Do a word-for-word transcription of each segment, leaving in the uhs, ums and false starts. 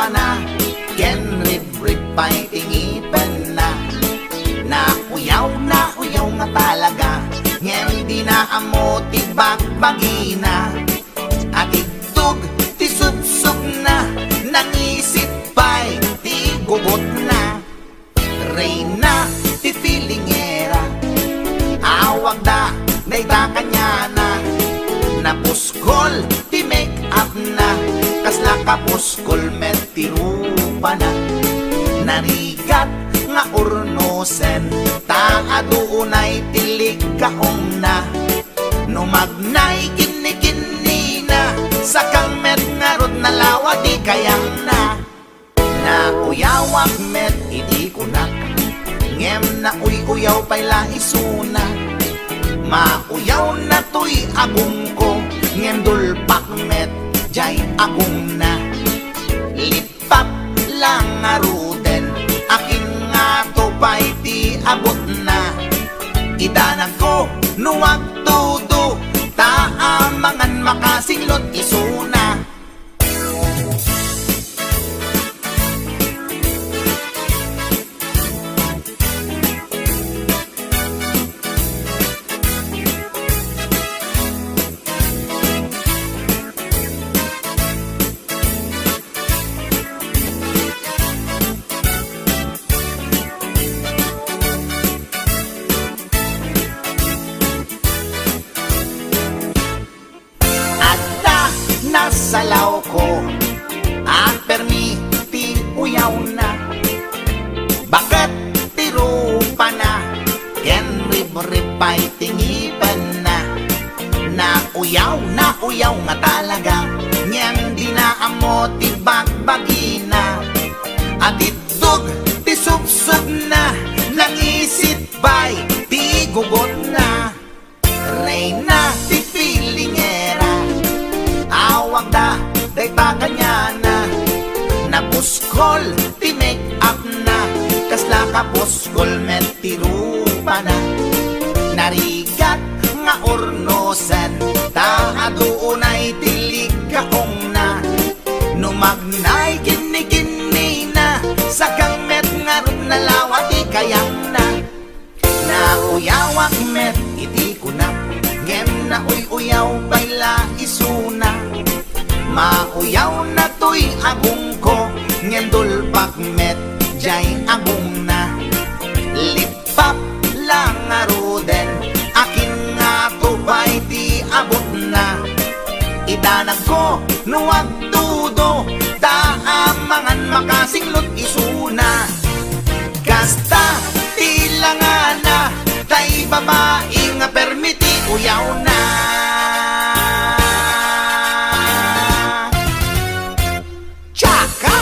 na, ken ribrib pay ti ngipenna. Nauyaw, nauyaw nga talaga, ngem dina ammo ti bagbagina. Atiddog ti supsupna, nangisit pay ti gugotna. Reyna ti filingera, awagda dayta kaniana. Napuskol ti make-upna, kasla kapuskol met ti rupana. Narigat nga urnosen, ta adu unay ti likkaongna. No magnay kinnikinnina, sakang met ngarud nalawa ti kayangna. Nauyawak met iti kunak, ngem nauy-uyaw pay la isuna. Mauyawna toy agongko, ngem dulpak met jay agongna. Lippap la ngaruden, akin ngato pay ti abutna. Idanagko no agtudo, ta amangan makasinglot isuna. Adda nasalawko, agpermi ti uyawna. Baket ti rupana, ken ribrib pay ti ngipenna. Nauyaw, nauyaw nga talaga, ngem dina ammo ti bagbagina. Atiddog ti supsupna, nangisit pay ti gugotna. Reyna ti filingera, awagda dayta kaniana. Napuskol ti make-upna, kasla kapuskol met ti rupana. Narigat nga urnosen, ta adu unay ti likkaongna. No magnay kinnikinnina, sakang met ngarud nalawa ti kayangna. Nauyawak met iti kunak, ngem nauy-uyaw pay la isuna. Mauyawna toy agongko, ngem dulpak met jay agongna. Lippap la ngaruden, akin ngato pay ti abutna. Idanagko no agtudo, ta amangan makasinglot isuna. Kasta ti langana, tay babai nga permi ti uyawna. Tsaka!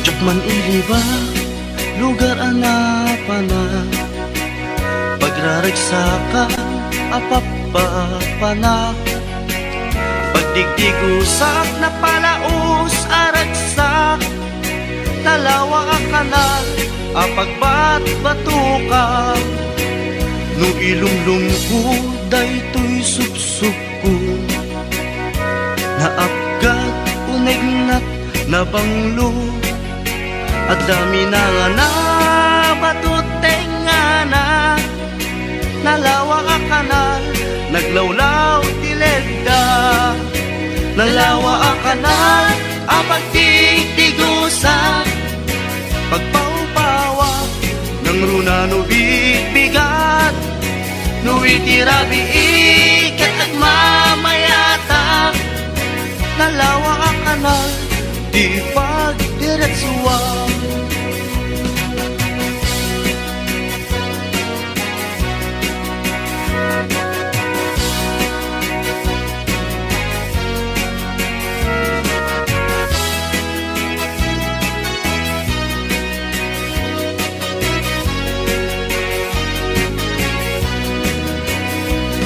Diak man iliba, lugar a napanak, pagraragsakan a pappapanak, pagdigdigusak, napalaos a ragsak, nalawa a kanal a pagbatbatukan. No ilumlomko daytoy supsopko, naapgad, unegnat, nabanglo, adda minangana, bato tengngana. Nalawa a kanal, naglawlaw ti ledda. Nalawa a kanal a pagdigdigusa, pagpawpawa, nangruna no bigbigat, no iti rabii ket agmamayata. Nalawa a kanal ti pagdiretsuan.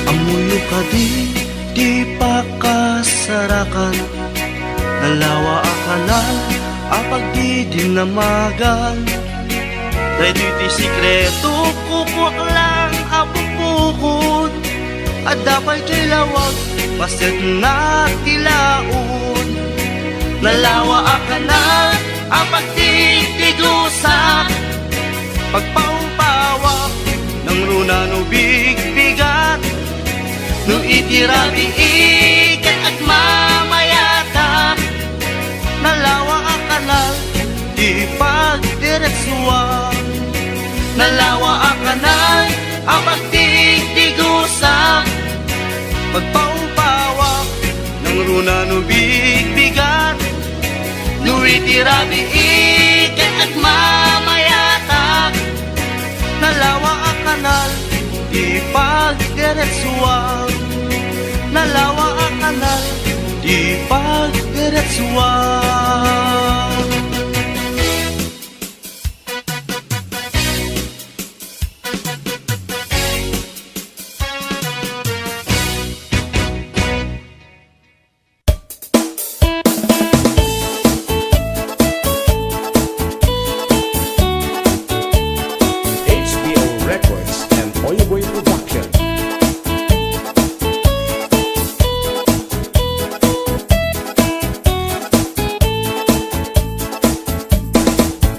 Ammoyo kadi ti pakasarakan? Nalawa a kanal a pagdidinnamagan. Daytoy ti sekreto, kukuak lang a bukbukod. Adda pay toy lawag, bassit na ti laod. Nalawa a kanal a pagtigtigusak, pagpaupawak, nangruna no bigbigat. No iti rabii ket agmamayatak, nalawa a kanal ti pagdiretsuak. Nalawa a kanal a pagtigtigusak, pagpaupawak, nangruna no bigbigat. No iti rabii ket agmamayatak, nalawa a kanal ti pagdiretsuak. Nalawa a kanal ti pagdiretsuak. H B O Records and Oyoboy Production.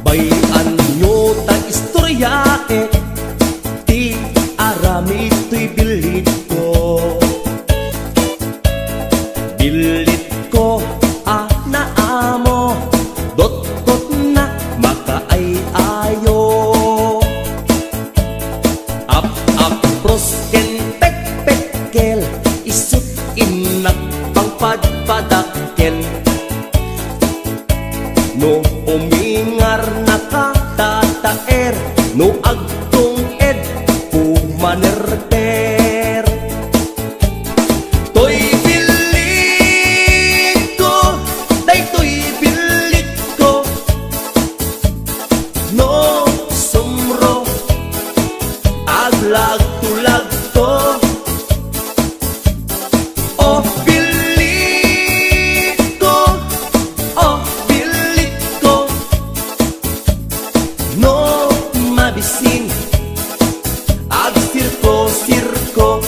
Bay-anyo ta istoryaek ti aramid toy billitko. Billitko a naamo, dotkotna makaay-ayo. Ap-apros ken pekpekkel, isu't innak pangpadpadakkel. No umingarnaka, tataer, no agtung-ed, pumanerter. Toy billitko, daytoy billitko. No sumro, aglagto-lagto. O billitko, o billitko. No mabisin, agsirko-sirko.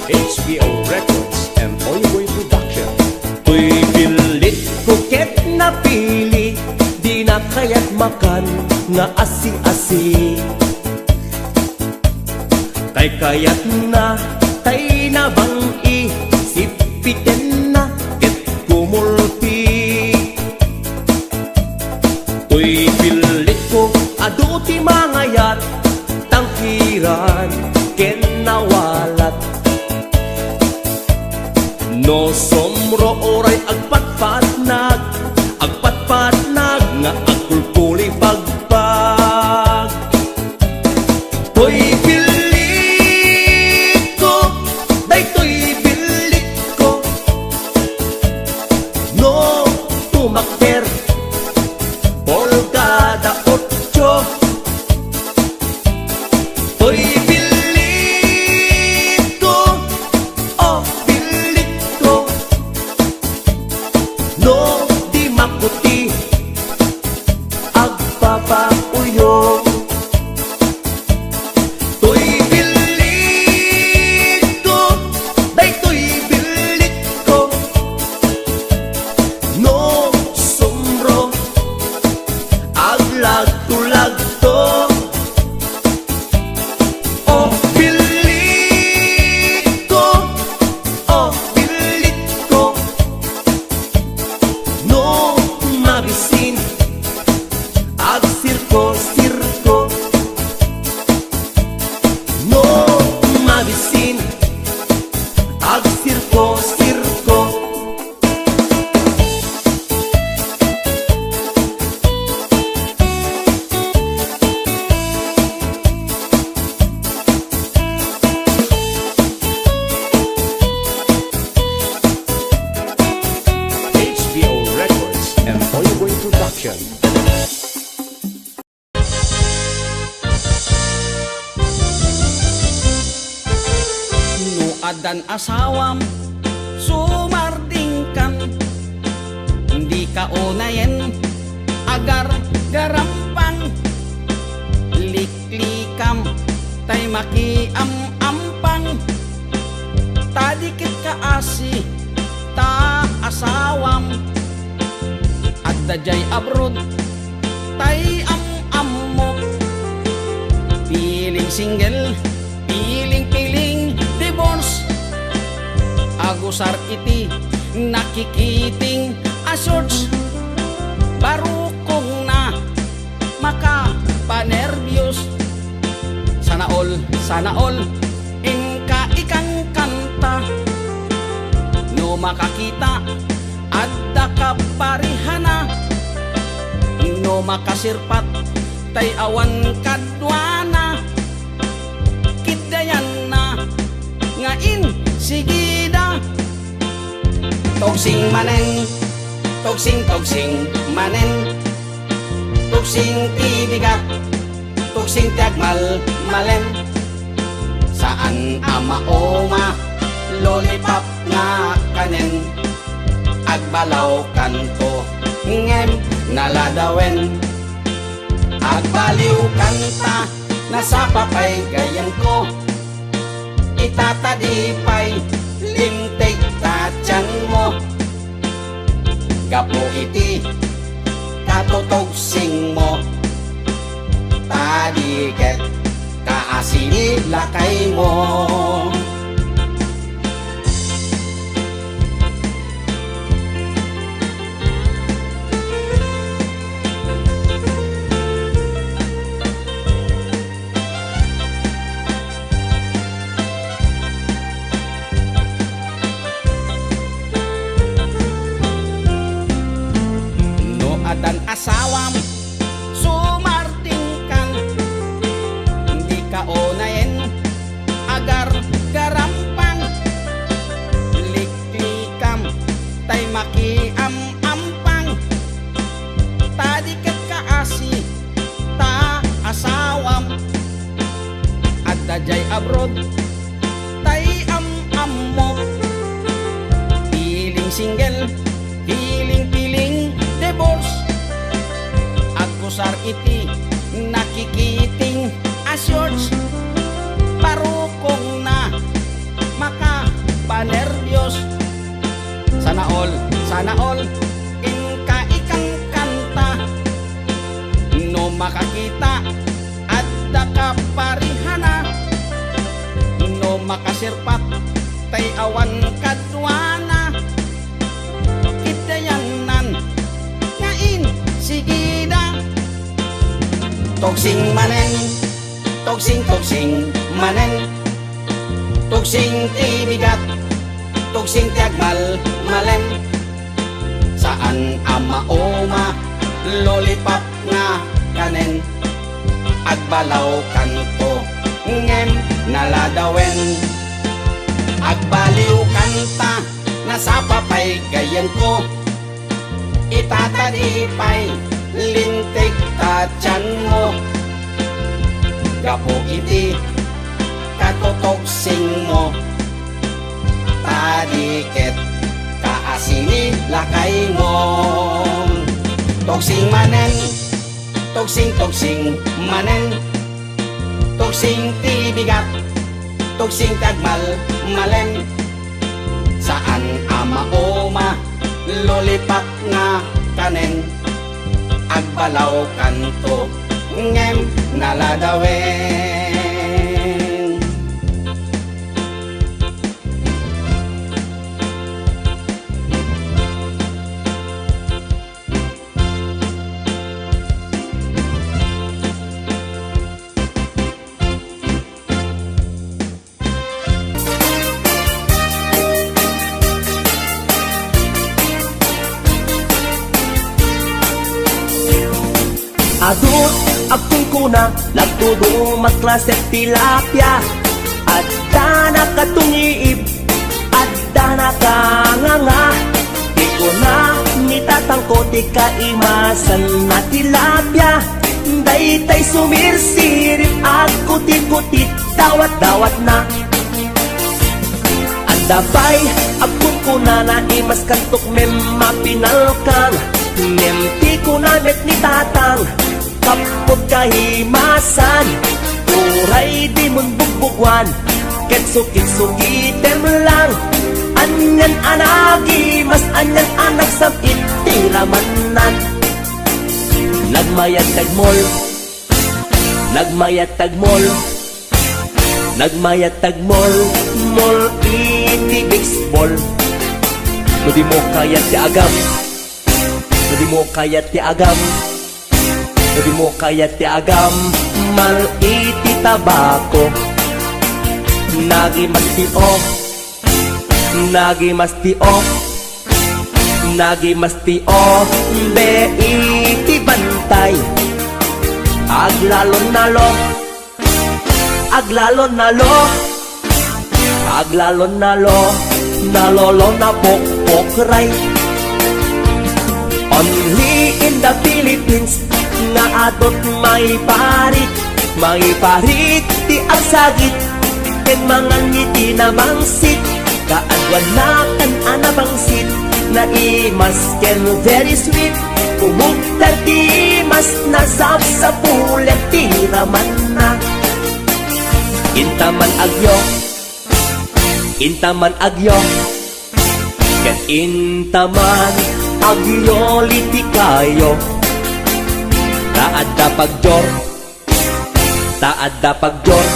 H B O Records and Oyoboy Production. Toy billitko ket napili, dina kayat makan nga asi-asi. Kaykayatna tay nabang-i, sipitenna ket kumulpi. Toy billitko adu ti mangayat, tangkiran ken nawalat. No sumro uray agpatpatnag, agpatpatnag nga agkulkulipagpag. Toy billitko, daytoy billitko. No tumakder, polkada otso. Toy billitko, o billitko. No di makuti, agpapauyo. Toy billitko, daytoy billitko. No sumro, aglagto-lagto. O billitko, o billitko. No mabisin, Sirko, sirko. No mabisin, agsirko, sirko. H B O Records and Oyoboy Production. No addan asawam, sumardingkan, dika unayen agargarampang, liklikam tay makiam-ampang, ta di ket kaasi ta asawam. Adda jay abroad tay am-ammok. Piling single, piling-piling divorce. Agusar iti nakikiting a shorts. Barukongna, makapanerbios. Sana all, sana all, inka ikankanta. No makakita, adda kaparihana. No makasirpat, tay awan kaduana. Kiddayanna nga insigida. Tugsing manen, tugsing, tugsing manen. Tugsing ti bigat, tugsing ti agmalmalem. Saan a mauma, lollipop nga kanen. Agbalaw kanto, ngem naladawen. Agbaliw kanta, nasapa pay gayyemko. Itatadi pay, linteg ta tianmo. Gapu iti katutugsingmo, ta di ket kaasi ni lakaymo. No addan asawam, sumardingkan, dika unayen agargarampang, liklikam tay makiam-ampang, ta di ket kaasi ta asawam. Adda jay abroad tay am-ammok. Piling single, piling-piling divorce. Agkusar iti nakikiting a shorts. Barukongna, makapanerbios. Sana all, sana all, inka ikankanta. No makakita, adda kaparihana. No makasirpat, tay awan kaduana. Kiddayannan nga insigida. Tugsing manen, tugsing, tugsing manen. Tugsing ti bigat, tugsing ti agmalmalem. Saan a mauma, lollipop nga kanen. Agbalaw kanto, ngem naladawen. Agbaliw kanta, nasapa pay gayyemko. Itatadi pay, linteg ta tianmo. Gapu iti katutugsingmo, ta di ket kaasi ni lakaymo. Tugsing manen, tugsing, tugsing manen. Tugsing ti bigat, tugsing ti agmalmalem. Saan a mauma, lollipop nga kanen. Agbalaw kanto, ngem naladawen. Adut, agkunkuna, nagdudumat klase tilapia. Adda nakatungiib, adda nakanganga. Ti kuna ni tatangko ti kaimasan a tilapia. Daytay sumirsirip, agkutikutit, dawat-dawatna. Adda pay agkunkunana, imaskantok ngem mapinalkang. Ngem ti kuna met ni tatang, kapput kaimasan, uray dimon bugbuguan, ket sukit-sukitem lang. Anian a nagimas, anian a nagsam-it ti ramanna. Nagmayat tagmol, nagmayat tagmol, nagmayat tagmol, mol iti baseball. No di mo kayat ti agam, no di mo kayat ti agam, no di mo kayat ti agam, mal iti tabako. Nagimas ti o, nagimas ti o, nagimas ti o, be iti bantay. Aglalon nalo, aglalon nalo, aglalon nalo, nalolo na pokpokray. Only in the Philippines nga adut maiparit, maiparit ti agsagit, ken mangan iti nabangsit. Kaaduanna kan a nabangsit, naimas ken very sweet. Kumugtad ti imas, nasapsapulan ti ramanna. Intaman agyo, intaman agyo, ket intaman agyo litikayo. Ta adda pagjor, ta adda pagjor,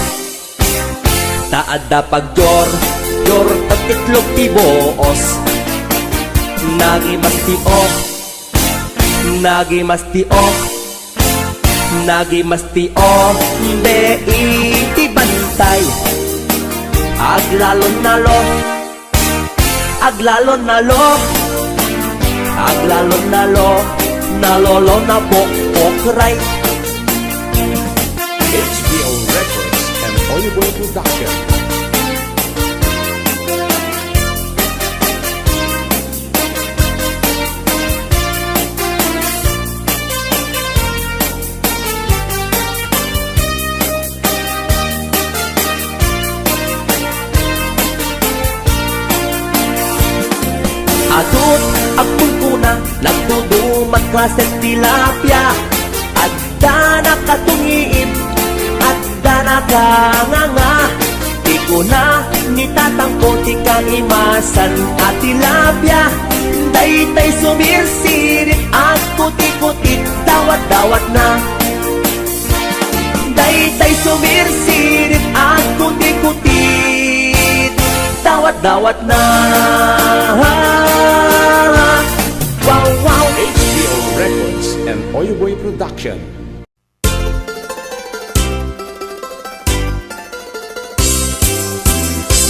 ta adda pagjor, jor, ket itlog ti buos. Nagimas ti o, nagimas ti o, nagimas ti o, be iti bantay. Aglalon nalo, aglalon nalo, aglalon nalo, nalolo na pokpokray. H B O Records and Oliver Production. Adut, agkunkuna, nagdudumat klase tilapia. Adda nakatungiib, adda nakanganga. Ti kuna ni tatangko ti kaimasan a tilapia. Daytay sumirsirip, agkutikutit, dawat-dawatna. Daytay sumirsirip, agkutikutit, dawat-dawatna. Wow, wow. H B O Records and Oyoboy Production.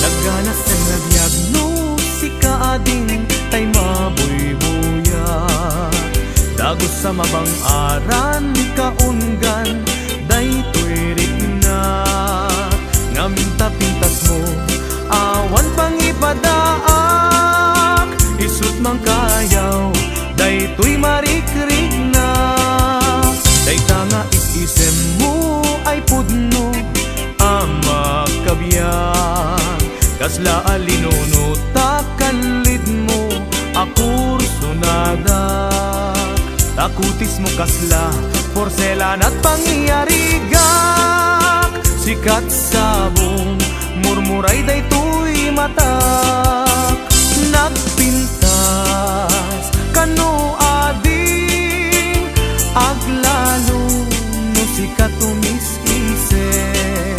Nagganas ken nabiag no sika ading tay mabuybuya. Dagus a mabang-aran kaunggan daytoy rikna. Ngem ta pintasmo, awan pangipadaak, isut' mangkayaw daytoy marikrikna. Dayta nga is-isemmo ay pudno a makabiag. Kasla a linunotak kan lidmo a kursonadak. Ta kutismo kasla porselanat pangyarigak. Sikat sabong, murmuray daytoy matak. Nagpintas kano ading aglalo no sika tumis-isip.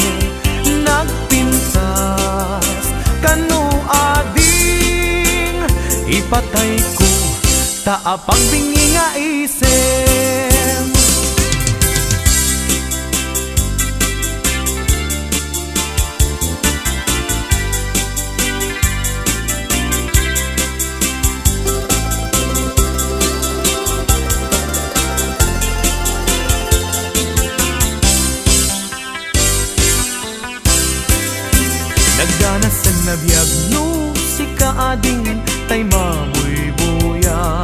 Nagpintas kano ading ipatayko ta apagbingi nga isip. Biag no sika ading tay mabuybuya.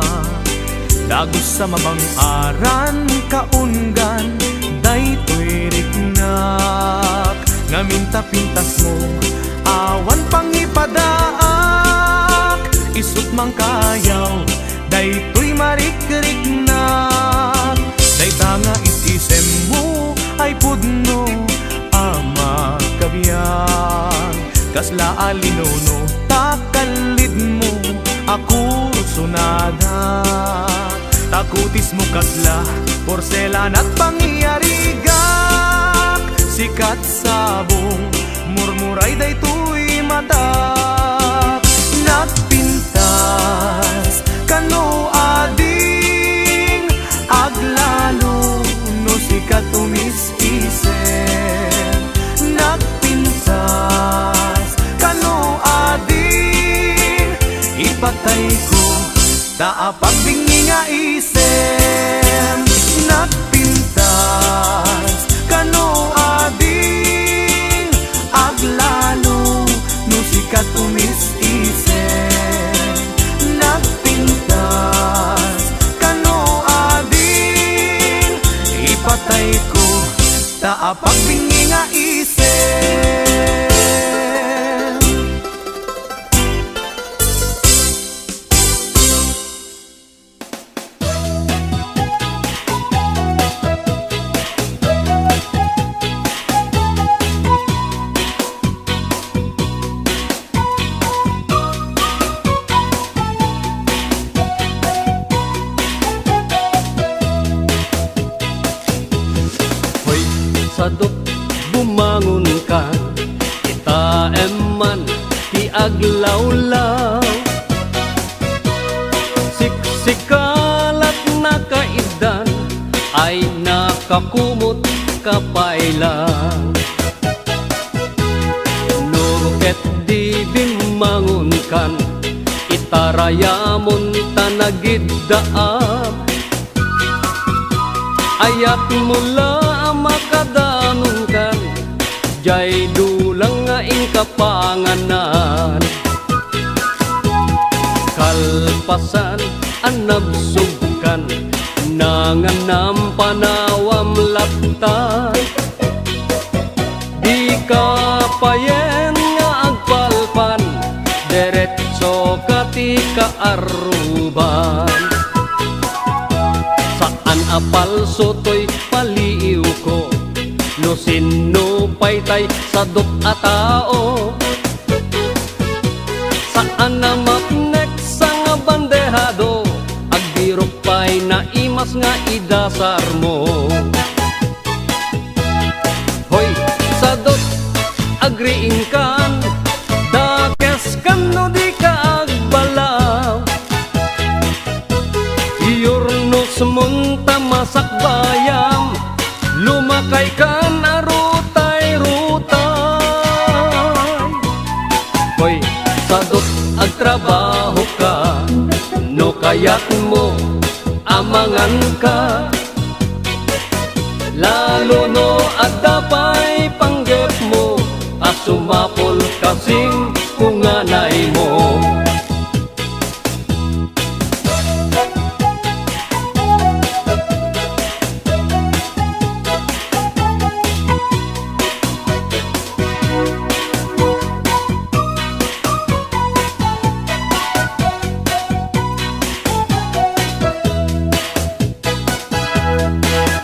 Dagus a mabang-aran kaunggan daytoy riknak. Ngamin ta pintasmo, awan pangipadaak. Isut' mangkayaw daytoy marikriknak. Dayta nga is-isemmo ay pudno a makabiag. Kasla a linuno ta kallidmo a kursunada. Ta kutismo kasla porselanat pangyarigak. Sikat sabong, murmuray daytoy matak. Nagpintas kano ading aglalo no sika tumis-isem. Nagpintas kano ading ipatayko ta apagbingngi nga isem. Nagpintas kano ading aglalo no sika tumis-isem. Nagpintas kano ading ipatayko ta apagbingngi nga isem. Hoy, sadot, bumangonkan, kitaem man ti aglawlaw. Siksikalat nakaiddan ay nakakumot ka pay lang. No ket di bimmangonkan, itarayamon ta nagiddaam. Ayatmo la a makadanonkan, diay dulang nga inka panganan. Kalpasan a nabsogkan, nanganam panawam latta. Dika payen nga agpalpan, deretso ka ti kaarruban. Saan a palso toy paliiwko, no sinno pay tay sadot a tao. Saan a mapnek sa nga bandehado, agbirok pay naimas nga idasarmo. Hoy, sadot, agriingkan, dakeskan no dika agbalaw. Iyurnosmon ta masakbayam, lumakaykan a rutay-rutay. Hoy, sadot, agtrabahoka, no kayatmo, amanganka. Lalo no adda pay panggepmo a sumapul kasing kunganaymo.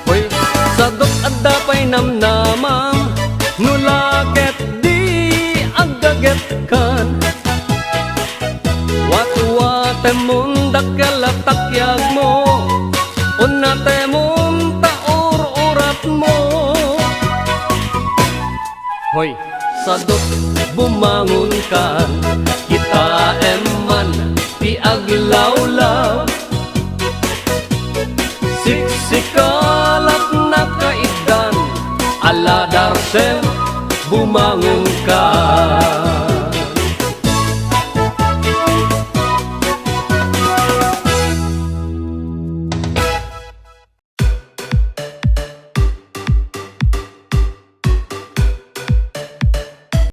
Hoy, sadot adda pay namnamam, no la ket di aggagetkan. Watwatemon dakkel a takyagmo, unnatemon ta ur-uratmo. Hoy, sadot, bumangonkan, kitaem man ti aglawlaw. Siksikalat nakaiddan, ala darsem, bumangonkan.